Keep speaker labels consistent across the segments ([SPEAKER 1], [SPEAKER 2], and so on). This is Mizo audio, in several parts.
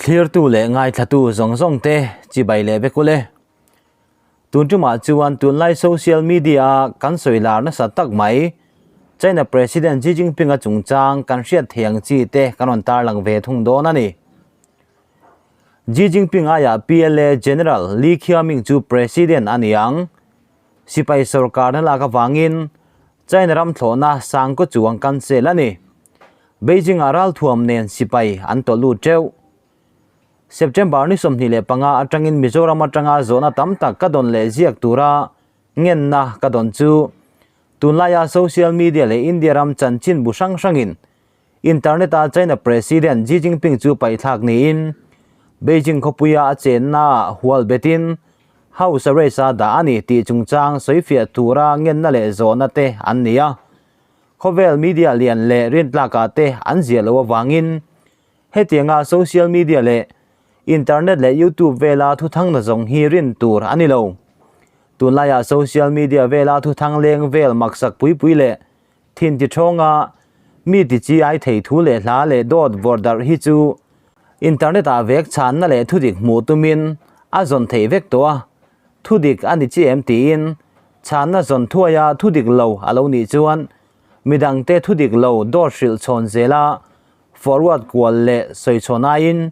[SPEAKER 1] Thlirtu leh ngaithlatu zawng zawng te chibai leh vek ule. Tun tumah chuan tunlai social media a kan sawi lar nasa tak mai China President Xi Jinping a chungchang kan hriat thei ang chi te kan rawn tarlang ve thung dawn a ni. Xi Jinping aiah PLA General Li Qiaoming chu President a ni ang. Sipai sorkarna lak avangin China ram thlawhna sang kaw chuang cancel a ni. Beijing-ah ralthuam nen sipai an tawlh lut teuh. September ni 25 atangin Mizoram atanga zawhna tam tak ka dawn leh ziak tura ngenna ka dawn chu tunlaia social media leh India ram chanchin bu hrang hrangin internet-a China President Xi Jinping chu paihthlak niin Beijing khawpuia a chennaah hual betin house arrest-a dah a ni tih chungchang sawifiah tura ngenna leh zawhna te an ni a. Khawvel media lian leh rintlakah te an ziah loh avangin hetianga social media leh internet leh youtube vela thuthangna zawng hi rin tur a ni lo. Tunlaiah social media vela thuthang leng vel maksak pui pui leh thin ti thawnga mi ti chi ai thei thu leh hla leh dawt vawrh darh hi chu internet ah vek chhanna leh thudik hmuh tumin a zawn theih vek tawh a, thudik a ni chi em tiin Chhanna zawn thuaia thudik lo a lo nih chuan midangte thudik lo dawt hrilh chhawn zela forward kual leh sawi chhawn aiin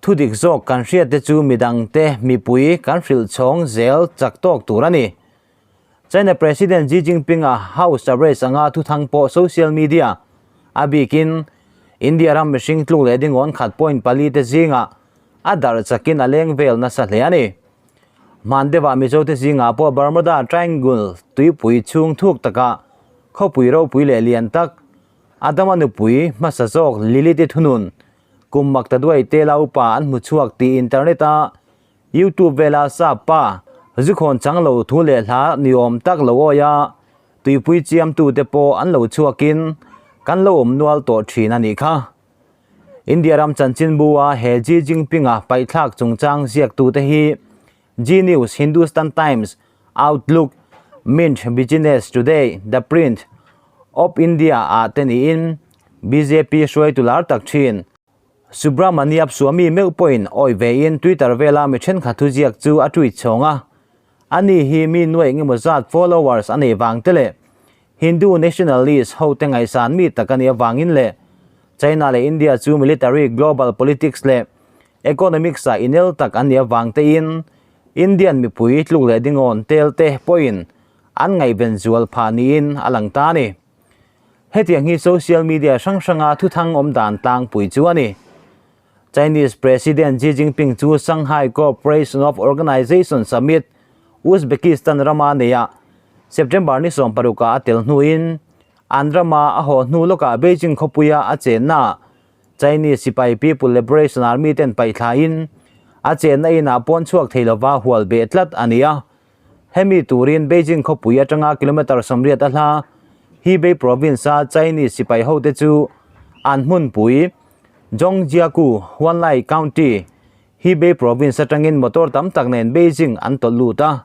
[SPEAKER 1] thudik zawk kan hriatte chu midangte mipui kan hrilh chhawng zel chak tawk tur a ni. China President Xi Jinping-a house arrest anga thuthang pawh social media a bikin India ram mihring tluk leh dingawn khat point pali te zingah a darh chakin a leng vel nasa hle a ni. Hman deuhah Mizote zingah pawh Bermuda Triangle tuipui chhung thuk takah khawpui ropui leh lian tak Adama nupui hmasa zawk Lilith-i thunun kum makta duai te la upa an hmu chhuak tih internet-a YouTube vela sap pa zukhawn chang lo thu leh hla ni awm tak lo awi a, tuipui chiamtute pawh an lo chhuakin kan lo awm nual tawh thin a nih kha. India ram chanchinbu-a he Xi Jinping-a paihthlak chungchang ziaktute hi Zee News, Hindustan Times, Outlook, Mint, Business Today, The Print, Op India ah te niin bjp hruaitu lar tak thin. Subramaniap Swamy meuh pawhin awi vein Twitter vela mi thenkhat thu ziak chu a tweet chhawng a. Ani hi mi nuaih engemaw zat followers a nei vang te leh Hindu nationalist hote ngaihsan mi tak a nih avangin leh China leh India chu military, global politics leh economics ah inel tak an nih avang tein Indian mipui tluk leh dingawn tel te pawhin an ngaihven zual phah niin a lang ta a ni. Hetiang hi social media hrang hranga thuthang awm dan tlangpui chu a ni. Chinese President Xi Jinping chu Shanghai Cooperation of Organization Summit, Uzbekistan rama neia September ni 16 a tel hnuin an rama a haw hnu lawkah Beijing khawpuia a chenna Chinese sipai People Liberation Army ten paihthlain a chenna inah pawn chhuak thei lova hual beh tlat a ni a. Hemi turin Beijing khawpui atanga kilometre 80 a hla Hebei province-a Chinese sipai hote chu an hmunpui Zhangjiakou, Huanlai County, Hebei province atangin motor tam tak nen Beijing an tawlh lut a.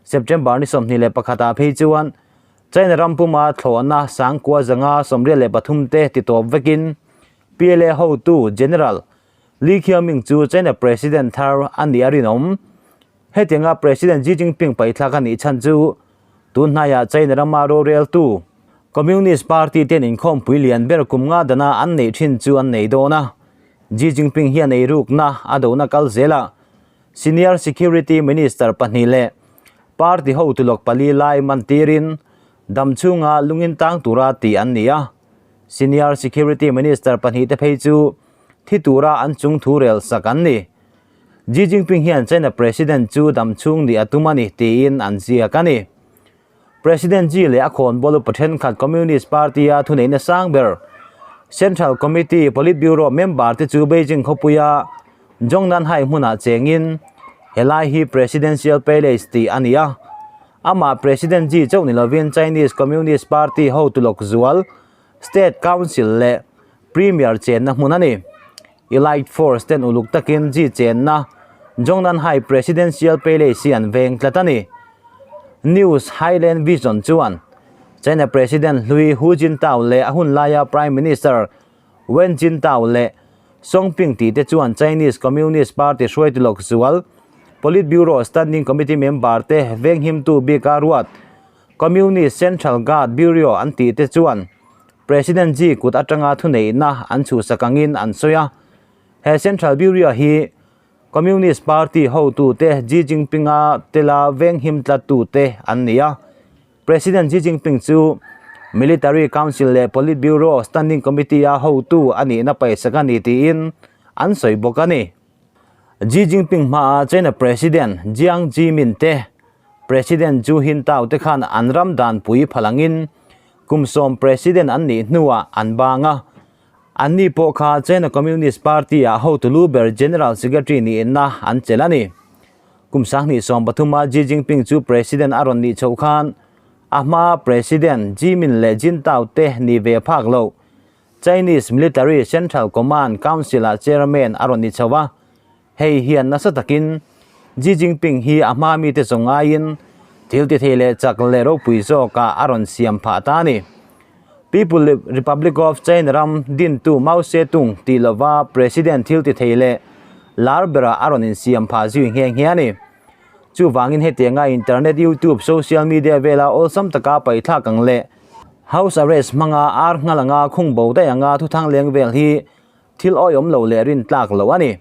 [SPEAKER 1] September ni 21 ah phei chuan China ram puma thlawhna sangkua zanga 83 te ti tawp vekin PLA hotu General Li Qiaoming chu China President thar a nih a rinawm. Hetianga President Xi Jinping paihthlak a nih chhan chu tun hnaiah China rama roreltu Communist Party ten inkhawmpui lian ber kum nga dana an neih thin chu an nei dawn a. Xi Jinping hian eirukna a dona kal zel a, Senior Security Minister pahnih leh party hotu lawk pali lai man tirin dam chhunga lungin tang tura tih an ni a. Senior Security Minister pahnih te phei chu thi tura an chung thu rel sak an ni. Xi Jinping hian China President chu dam chhung nih a tum a ni tiin an ziak a ni. President Xi leh a khawnbawl upa thenkhat Communist Party-a thuneihna sang ber Central Committee Politburo member te chu Beijing khawpuia Zhongnanhai hmunah chengin helai hi Presidential Palace tih a ni a. Amah President Xi chauh ni lovin Chinese Communist Party hotu lawk zual State Council leh Premier chenna hmun a ni. Elite Force ten uluk takin Xi chenna Zhongnanhai Presidential Palace hi an veng tlat a ni. News Highland Vision chuan China President hlui Hu Jintao leh a hun laia Prime Minister Wen Jintao leh Song Ping tih te chuan Chinese Communist Party hruaitu lawk zual, Politburo Standing Committee member te venghimtu bika ruat Communist Central Guard Bureau an tih te chuan President Xi kut atanga thuneihna an chhuhsak angin an sawi a. He Central Bureau hi Communist Party hotute Xi Jinping-a tela venghim tlattute an ni a. President Xi Jinping chu Military Council leh Politburo Standing Committee-a hotu a nihna paisak a ni tiin an sawi bawk a ni. Xi Jinping hmaah China President Jiang Zemin te, President Hu Jintao te khan an ram danpui phalangin kum sawm President an nih hnuah an bang a. Anni pawh kha China Communist Party-ah hotu lu ber General Secretary niinna an chelh a ni. Kum 2013-a Xi Jinping chu President a rawn nih chhoh khan a hmaa President Jimin leh Jintao te ni ve phak loh Chinese Military Central Command Council-ah Chairman a rawn ni chho a. Hei hian nasa takin Xi Jinping hi a hma mite zawng ngaiin thil ti thei leh chak leh ropui zawkah a rawn siam phah ta a ni. People Republic of China ram dintu Mao Zedong tih lova President thil ti thei leh lar berah a rawn insiam phah zui nghe nghe a ni. Chuvangin hetianga internet, YouTube, social media vela awlsam taka paithlak ang leh house arrest hmanga ar nghal anga khung bo daih anga thuthang leng vel hi thil awihawm lo leh rin tlak loh a ni.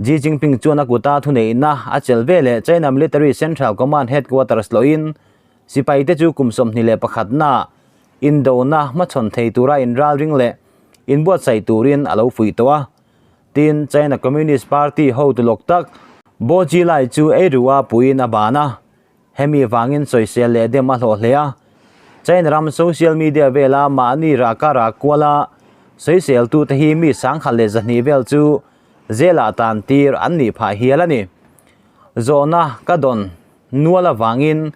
[SPEAKER 1] Xi Jinping chuan a kuta thuneihna a chelh ve leh China Military Central Command Headquarters loin sipaite chu kum 21 na indona hmachhawn thei tura inralring leh inbuatsaih turin a lo fuih tawh a. Tin, China Communist Party hotu lawk tak Bo Xilai chu eirua puiin a ban a. Hemi vangin sawisel leh dem a hlawh hle a. China ram social media vela mahni raka rak kuala sawiseltute hi mi 1100 vel chu zela tan tir an nih phah hial a ni. Zawhna ka dawn nual avangin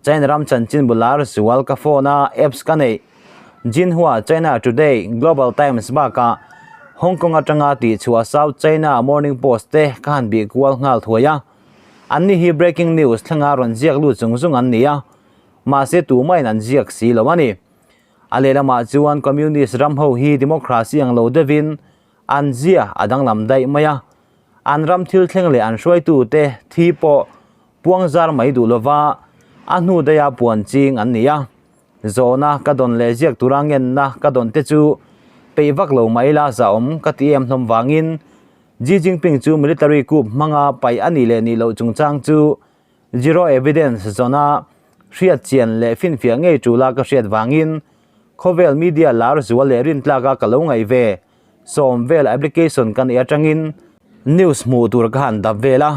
[SPEAKER 1] China ram chanchin bular zual ka phone a apps ka neih Xinhua, China Today, Global Times bakah Hong Kong atanga tihchhuah South China Morning Post te ka han bih kual nghal thuai a. Anni hi breaking news thlenga rawn ziak lut zung zung an ni a, mahse tumahin an ziak si lo a ni. A lehlamah chuan Communist ram ho hi democracy ang lo deuhin an zia a danglam daih mai a, an ram thil thleng leh an hruaitute thi pawh puang zar mai duh lova a hnu daiha puan ching an ni a. Zawhna ka dawn leh ziak tura ngenna ka dawn te chu peih vak lo mai la zahawm ka ti em hlawm vangin Xi Jinping chu military coup hmanga paih a nih leh nih loh chungchang chu zero evidence zawna hriat chian leh finfiah ngei tula ka hriat vangin khawvel media lar zual leh rintlaka ka lo ngaih ve sawm vel application ka neih atangin news hmuh tur ka han dap vel a.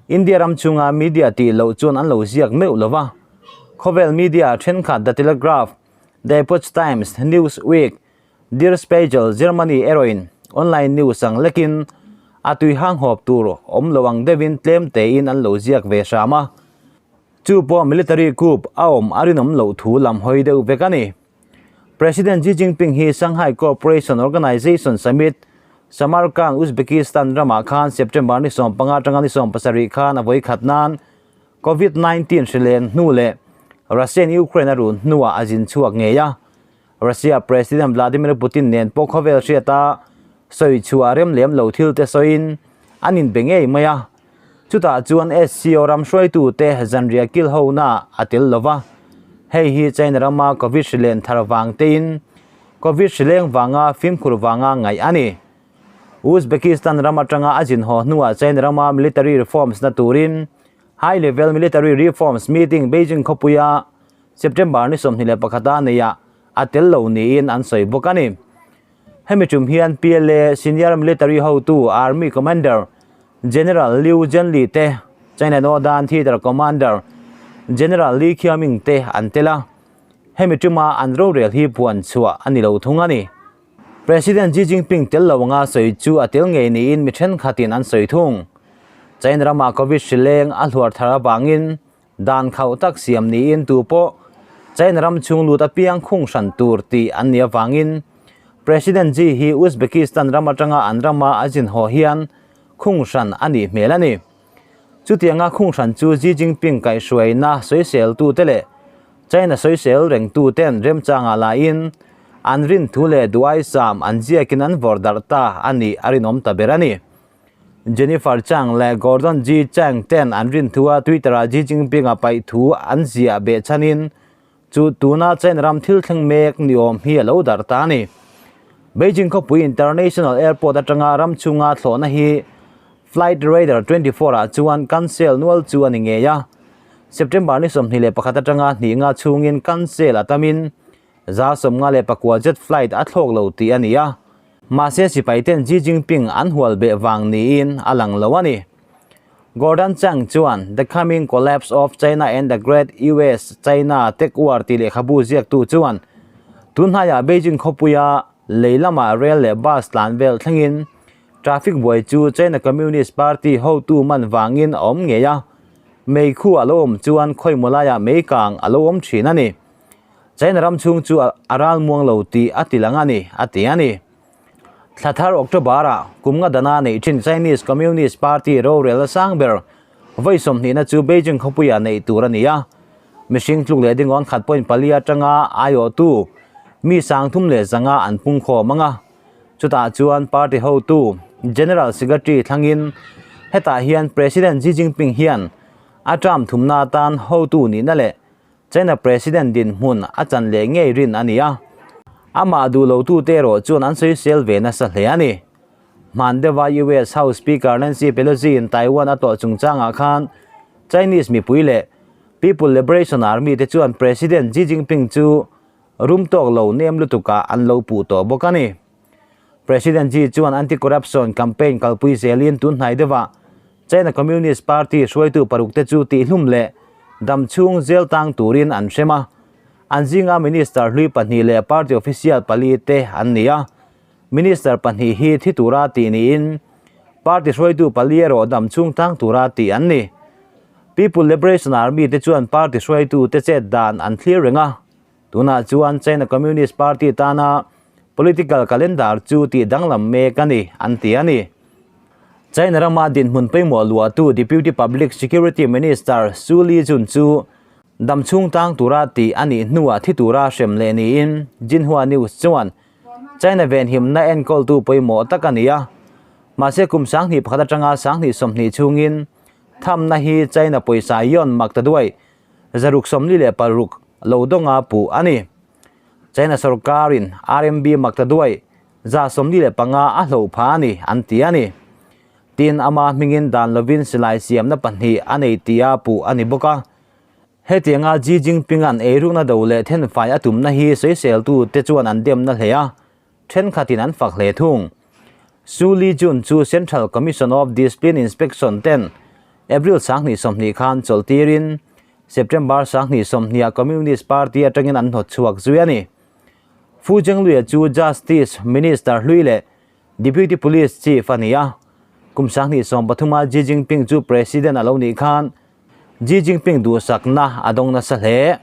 [SPEAKER 1] India ram chunga media tih loh chuan an lo ziak meuh lo va. Khawvel media thenkhat The Telegraph, The Epoch Times, Newsweek, Der Spiegel, Germany erawhin online news ang lekin a tui hang hawp tur awm lo ang deuhin tlem tein an lo ziak ve hram a. Chu pawh military coup a awm a rinawm loh thu lam hawi deuh vek a ni. President Xi Jinping hi Shanghai Cooperation Organization Summit, Samarkand, Uzbekistan ramah khan September ni 15 atanga ni 17 khan a vawi khat nan Covid 19 hri len hnu leh Russia in Ukraine a run hnuah a zin chhuak ngei a. Russia President Vladimir Putin nen pawh khawvel hriata sawi chhuah rem lem lo thil te sawiin an inbe ngei mai a. Chutah chuan SCO ram hruaitute zanriah kil hona a tel lo va. Hei hi China rama Covid hri len thar vang tein Covid hri leng vanga fimkhur vanga ngaih a ni. Uzbekistan ram atanga a zin haw hnuah China rama military reforms na turin High Level Military Reforms Meeting Beijing khawpuia September ni 21 a neihah a tel lo niin an sawi bawk a ni. Hemi tum hian PLA Senior Military hotu Army Commander General Liu Zhenli te, China Northern Theatre Commander General Li Qiaoming te an tel a. Hemi tuma an rorel hi puan chhuah a ni lo thung a ni. President Xi Jinping tel lo anga sawi chu a tel ngei niin mi thenkhatin an sawi thung. China ramah Covid hri leng a hluar thar avangin Dan khauh tak siam niin tu pawh China ram chhung lut apiang khung hran tur tih an nih avangin President Xi hi Uzbekistan ram atanga an rama a zin haw hian khung hran a nih hmel a ni. Chutianga khung hran chu Xi Jinping kaihhruaina sawiseltute leh China sawisel rengtuten remchangah lahin An rin thu leh duaisam an ziakin an vawrh darh ta a nih a rinawm ta ber a ni. Jennifer Chang leh Gordon G. Chang ten an rin thua Twitter-ah Xi Jinping-a paih thu an ziah beh chhanin chu tuna China ram thil thleng mek ni awm hi a lo darh ta a ni. Beijing khawpui International Airport atanga ram chhunga thlawhna hi Flight Radar 24 ah chuan cancel nual chu a ni ngei a. September ni 21 atanga hnih nga chhungin cancel a tamin 54 jet flight a thlawk lo tih a ni a. Mahse sipai ten Xi Jinping an hual beh vang niin a lang lo a ni. Gordon Chang chuan The Coming Collapse of China and the Great US-China Tech War tih lehkhabu ziaktu chuan tunhnaiah Beijing khawpuia lei lamah rel leh bus tlan vel thlengin traffic buai chu China Communist Party hotu man vangin a awm ngei a, mei khu a lo awm chuan khawimaw laiah mei kang a lo awm thin a ni. China ram chhung chu a ral muang lo tih a ti lang a ni, a ti a ni. Thla thar October-ah kum nga dana neih thin Chinese Communist Party rorel a sang ber vawi sawmhnihna chu Beijing khawpuiah neih tur a ni a. Mihring tluk leh dingawn khat point pali atanga aiawhtu mi 3500 an pungkhawm ang a. Chutah chuan party hotu General Secretary thlangin hetah hian President Xi Jinping hian a term thumna atan hotu nihna leh China President dinhmun a chan leh ngei rin a ni a, amah duh lotute erawh chuan an sawisel ve nasa hle a ni. Hman deuha US House Speaker Nancy Pelosi in Taiwan a tlawh chungchangah khan Chinese mipui leh People Liberation Army te chuan President Xi Jinping chu rum tawk lo nem lutukah an lo puh tawh bawk a ni. President Xi chuan anti-corruption campaign kalpui zelin tun hnai deuhah China Communist Party hruaitu parukte chu tihlum leh dam chhung zel tang turin an hrem a, an zinga minister hlui pahnih leh party official pali te an ni a. Minister pahnih hi thi tura tih niin party hruaitu pali erawh dam chhung tang tura tih an ni. People Liberation Army te chuan party hruaitu te chet dan an thlir reng a, tunah chuan China Communist Party tana political calendar chu tih danglam mek a ni, an ti a ni. China rama dinhmun pawimawh luahtu Deputy Public Security Minister Su Lijun chu dam chhung tang tura tih a nih hnuah thi tura hrem leh niin Xinhua News chuan China venhimna enkawltu pawimawh tak a ni a. Mahse kum 21 atanga 2020 chhungin thamna hi China pawisa yuan mak ta duai 646 lo dawnga puh a ni. China sorkarin RMB mak ta duai 45 a hloh pha a ni, an ti a ni. Tin, ama hmingin dan lovin silai siamna pahnih a nei tia puh a ni bawk a. Hetianga Xi Jinping-a'n eirukna do leh thenfai a tumna hi sawiseltu te chuan an demna hle a, thenkhatin an fak hle thung. Su Lijun chu Central Commission of Discipline Inspection ten April 2020 khan chawlhtirin September 2020-ah Communist Party atangin an hnawtchhuak zui a ni. Fu Zhengluia chu Justice Minister hlui leh Deputy Police Chief a ni a. Kum 2013-a Xi Jinping chu President a lo nih khan Xi Jinping duhsakna a dawng nasa hle.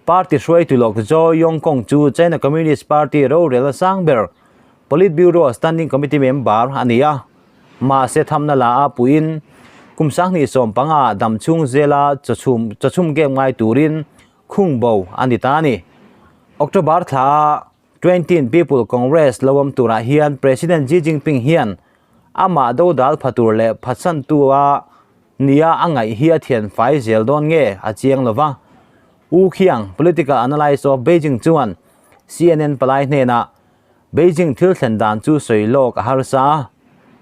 [SPEAKER 1] Party hruaitu lawk Zhou Yongkong chu China Communist Party rorel a sang ber Politburo Standing Committee member a ni a. Mahse thamna la a puiin kum 2015 dam chhung zela chawchhum chawchhum game ngai turin Khung bo a ni ta a ni. October thla 20 People Congress lo awm turah hian President Xi Jinping hian amah dodal pha tur leh phatsantu a nia a ngaih hi a thian fai zel dawn nge a chiang lo va. Wu Qiang, political analyst of Beijing chuan CNN palai hnenah Beijing thil thlen dan chu sawi lawk a harsa a,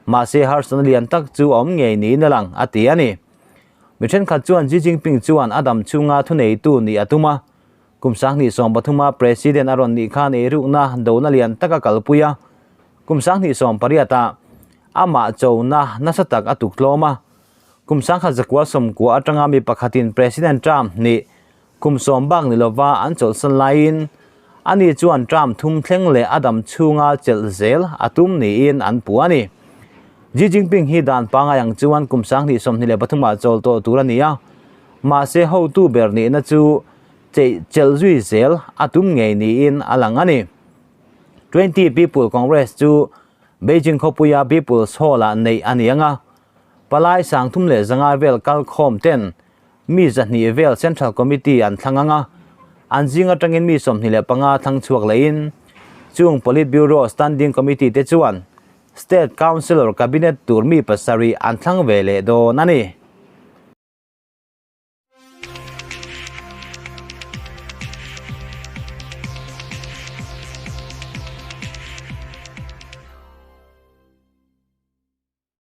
[SPEAKER 1] mahse harsatna lian tak chu a awm ngei niin a lang a ti a ni. Mi thenkhat chuan Xi Jinping chuan a dam chhunga thuneitu nih a tum a, kum 2013-a President a rawn nih khan eirukna dona lian tak a kalpui a, kum 2018-ah amah chona nasa tak a tuk tlawm a. Kum 1990 atanga mi pakhatin President Trump nih kum sawm bak ni lova an chawlhsan laiin ani chuan Trump thum thleng leh a dam chhunga chelh zel a tum niin an puh a ni. Xi Jinping hi dan pangai ang chuan kum 2023-ah chawl tawh tur a ni a, mahse hotu ber nihna chu cheih chelh zui zel a tum ngei niin a lang a ni. 20 People Congress chu Beijing khawpuia People's Hall-ah neih a ni ang a, palai 350 vel kalkhawm ten Mi 200 vel Central Committee an thlang ang a, an zing atangin mi 25 thlang chhuak leiin Chung Politburo Standing Committee te chuan State Council or Cabinet tur mi pasarih an thlang ve leh dawn a ni.